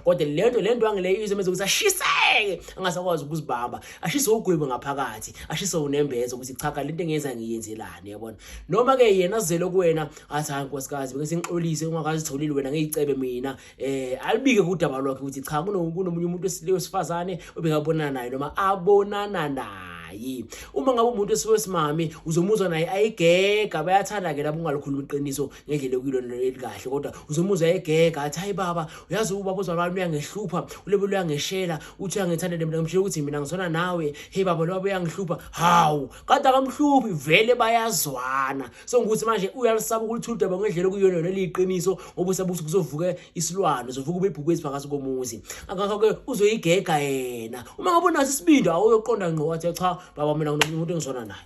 Kodwa le nto, le ndwangu leyo izomenza ukuthi ashiseke, angasakwazi ukuzibamba, ashise ugwebu ngaphakathi, ashise unembeza ukuthi cha ka lento engiyenza ngiyenzelani, yabona. Noma ke yena azele kuwena athi hayi nkosikazi, beke sengixolise ungakazitholile wena, ngiyicebe mina, alibike kudaba lwakhe ukuthi cha, kunomunye umuntu wesifazane obekabonana naye noma abonana naye. Uma ngabe umuntu wesimame uzomuzwa naye ayigega, bayathanda ke labo ungalikhuluma iqiniso ngendlela ekuyilona elikahle, kodwa uzomuzwa ayigega athi hayi baba, uyazi ubaba uzalwane uyangehlupha, ulebe uyangeshela, uthi uyangithanda, mina ngimtshela ukuthi mina ngizona nawe, hey baba lo baba uyangihlupha. Hawu, kanti akamhluphi, vele bayazwana. So ukuthi manje uyalisaba ukulithula udaba ngendlela okuyiyona yona eliyiqiniso, ngoba usaba ukuthi kuzovuka isilwane, uzovuka ube ibhubesi phakathi komuzi. Ngakho-ke uzoyigega yena. Uma ngabe unaso isibindi, awuyoqonda ngqo wathi cha baba, mina nginomuntu engizwana naye.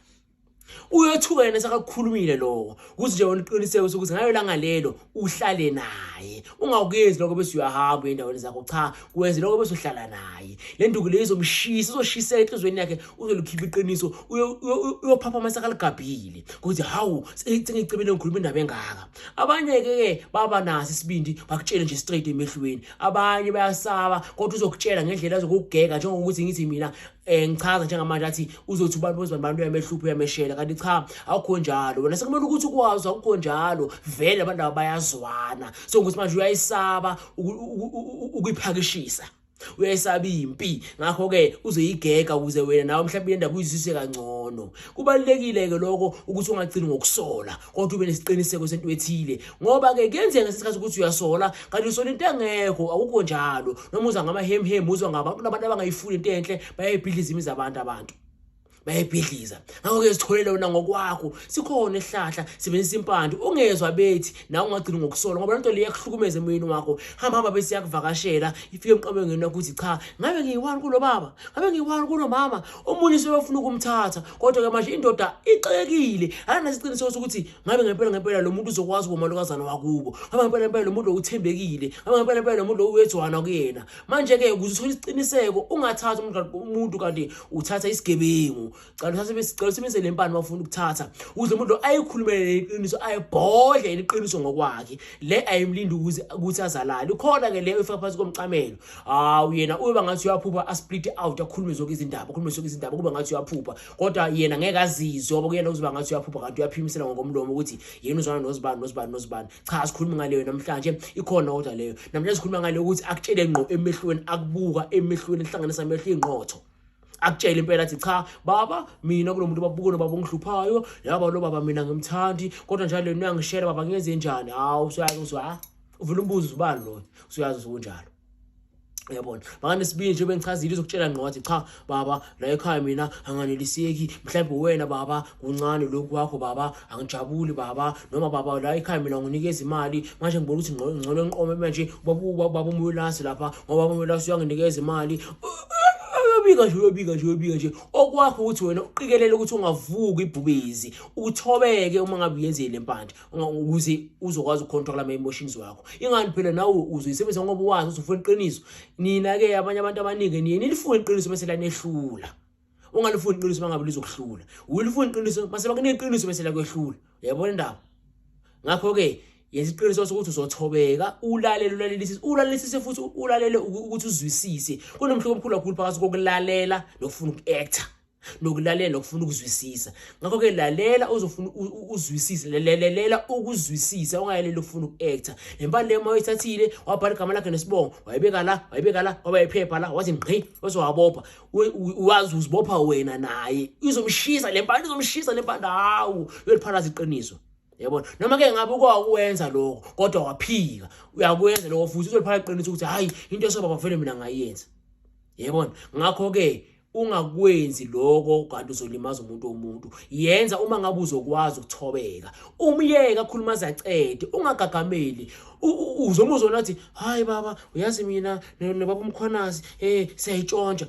Uyothuka yena sakakukhulumile lokho, ukuthi nje wena uqiniseke ukuthi ngayo langa lelo uhlale naye, ungakuyenzi lokho bese uyahamba endaweni zakho. Cha, kwenze lokho bese uhlala naye. Le nduku le izomshisa, izoshiseka enhliziyweni yakhe, uzolikhipha iqiniso, uyophaphama sakaligabhile ukuthi hawu, sengicebile ngikhuluma indaba engaka. Abanye-ke ke baba naso isibindi, bakutshele nje straight emehlweni. Abanye bayasaba, kodwa uzokutshela ngendlela azokugeka, njengokuthi ngithi mina ngichaza njengamanje athi uzothi ubani bozibani bantu uyamehlupha, uyameshela, kanti cha, awukho njalo. Wena sekumele ukuthi ukwazi akukho njalo, vele abantu aba bayazwana. So ukuthi manje uyayisaba ukuyiphakishisa, uyayisaba impi, ngakho-ke uzoyigega ukuze wena nawe mhlawumbe indaba uyizwisise kangcono. Kubalulekile-ke lokho ukuthi ungagcini ngokusola, kodwa ube nesiqiniseko sento ethile, ngoba-ke kuyenzeka ngesikhathi ukuthi uyasola kanti usola into engekho, akukho njalo. Noma uzwa ngamahemhem, uzwa ngabantu, abantu abangayifuni into enhle, bayayibhidliza imizi abantu, abantu bayayibhidliza. Ngakho-ke zitholele wena ngokwakho, sikhona esihlahla, sebenzisa impande, ungezwa bethi nawe ungagcini ngokusola, ngoba lento le iyakuhlukumeza emoyeni wakho. Hamba hamba bese iyakuvakashela, ifike emqamongeni wakho ukuthi cha, ngabe ngiyi-one kulo baba, ngabe ngiyi-one kulo mama. Omunye sebefuna ukumthatha, kodwa-ke manje indoda ixekile, anasiqiniseko sokuthi ngabe ngempela ngempela lo muntu uzokwazi ukuba umalokazana wakubo, ngabe ngempela ngempela lo muntu uthembekile, ngabe ngempela ngempela lo muntu uyezwana kuyena. Manje-ke ukuze uthole isiqiniseko, ungathathi umuntu kanti uthatha isigebengu. Cala usebenzise le mpande bafuna ukuthatha, ukuze umuntu ayikhulumele iqiniso, ayibhodle iqiniso ngokwakhe. Le ayimlindi ukuthi azalale. Ikhona-ke le oyifaka phansi komcamelo, hawu, yena uyoba ngathi uyaphupha, asplit out, akhulume zonke izindaba, akhulume zonke izindaba, kube ngathi uyaphupha, kodwa yena ngeke azizwe, ngoba kuyena uzoba ngathi uyaphupha kanti uyaphimisela ngokomlomo ukuthi yena uzwana nozibani nozibani nozibani. Cha, sikhuluma ngaleyo namhlanje, ikhona kodwa leyo. Namhlanje sikhuluma ngaleyo ukuthi akutshele ngqo emehlweni, akubuka emehlweni, ehlanganisa amehlo ingqotho, akutshele impela athi cha baba, mina kulo muntu babuko nobaba ongihluphayo, yaba lo baba mina ngimthandi, kodwa njalo lena uyangishela baba, ngenze njani? Hawu, usuyazi ukuthi ha, uvula umbuzo ubani lo, usuyazi ukuthi kunjalo, uyabona. Bakanesibindi nje bengichazile, izokutshela ngqo wathi cha baba, la ekhaya mina anganeliseki, mhlawumbe wena baba kuncane lokhu kwakho baba, angijabuli baba, noma baba la ekhaya mina nginikeza imali, manje ngibona ukuthi ngcono enqome manje ubaba umuyolasi lapha, ngoba umuyolasi uyanginikeza imali. Uyobika nje, uyobika nje, uyobika nje. Okwakho ukuthi wena uqikelele ukuthi ungavuki ibhubezi, uthobeke uma ngabe uyenzile le mpande, ukuze uzokwazi ukucontrol ama-emotions wakho. Ingani phela nawe uzoyisebenzisa ngoba wazi ukuthi ufuna iqiniso. Nina-ke abanye abantu abaningi niye nilifune iqiniso bese lanehlula. Ungalifuni iqiniso uma ngabe lizokuhlula, ulifuna iqiniso mase bakuneqiniso bese lakwehlula, uyabona indaba. Ngakho-ke yenza iqiniso sokuthi uzothobeka, ulalele, ulalelisise, ulalelisise futhi ulalele ukuthi uzwisise. Kunomhluko omkhulu kakhulu phakathi kokulalela nokufuna uku-acta, nokulalela nokufuna ukuzwisisa. Ngakho-ke lalela uzofuna uzwisise, lelelela ukuzwisisa, ungayaleli ukufuna uku-acta. Le mpande leyo uma uyithathile, wabhala igama lakhe nesibongo, wayibeka la, wayibeka la, waba iphepha la, wathi ngqi, wase wabopha, wazi uzibopha wena naye, izomshisa le mpande, izomshisa le mpande. Hawu, uyoliphalaza iqiniso, yabona. Noma ke ngabe ukwakuwenza lokho kodwa waphika, uyakwenza lokho futhi uzoliphala iqiniso ukuthi hayi, into esobaba vele mina ngayenza, yabona. Ngakho-ke ungakwenzi lokho kanti uzolimaza umuntu womuntu. Yenza uma ngabe uzokwazi ukuthobeka, umyeke akhuluma aze acede, ungagagameli. Uzomuzwa nathi hayi baba, uyazi mina nobaba uMkhwanazi siyayitshontsha.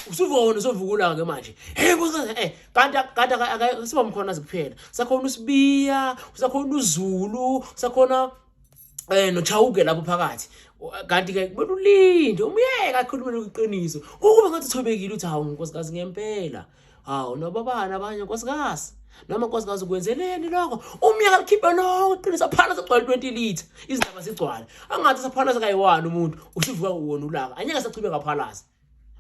Usuvona usovukula-ke manje, hey nkosikazi, kanti siba Mkhwanazi kuphela, sakhona uSibiya, usakhona uZulu, usakhona noChauke lapho phakathi. Kanti ke kumele ulinde, umyeke akhulume iqiniso, ukuba ngathi uthobekile, uthi hawu nkosikazi ngempela, hawu nobabani abanye nkosikazi. Noma nkosikazi kwenzeleni lokho? Umyaka likhiphe lonke iqiniso aphalaze agcwale 20 litre. Izindaba zigcwale. Angathi saphalaza kayi-one umuntu usuvuka wona ulaka. Anyeke sachubeka aphalaze.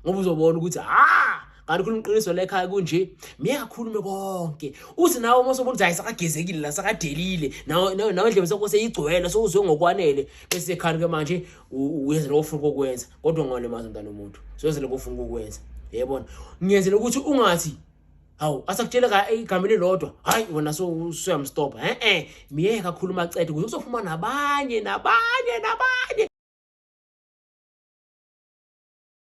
Ngoba uzobona ukuthi ha kanti khuluma iqiniso la ekhaya kunje. Myeke akhulume konke. Uthi nawe uma usobona ukuthi hayi sakagezekile la sakadelile. Nawe nawe indlebe sakho seyigcwele sowuzwe ngokwanele bese ekhaya ke manje uyenza lokho ofuna ukukwenza kodwa ungalimazi umntana womuntu. Soyenza lokho ofuna ukukwenza. Yebona. Ngiyenzela ukuthi ungathi hawu asakutshela ka igama elilodwa hayi wena so usuyamstopha eh eh miyeke akhuluma acede ukuze kuzophuma nabanye nabanye nabanye.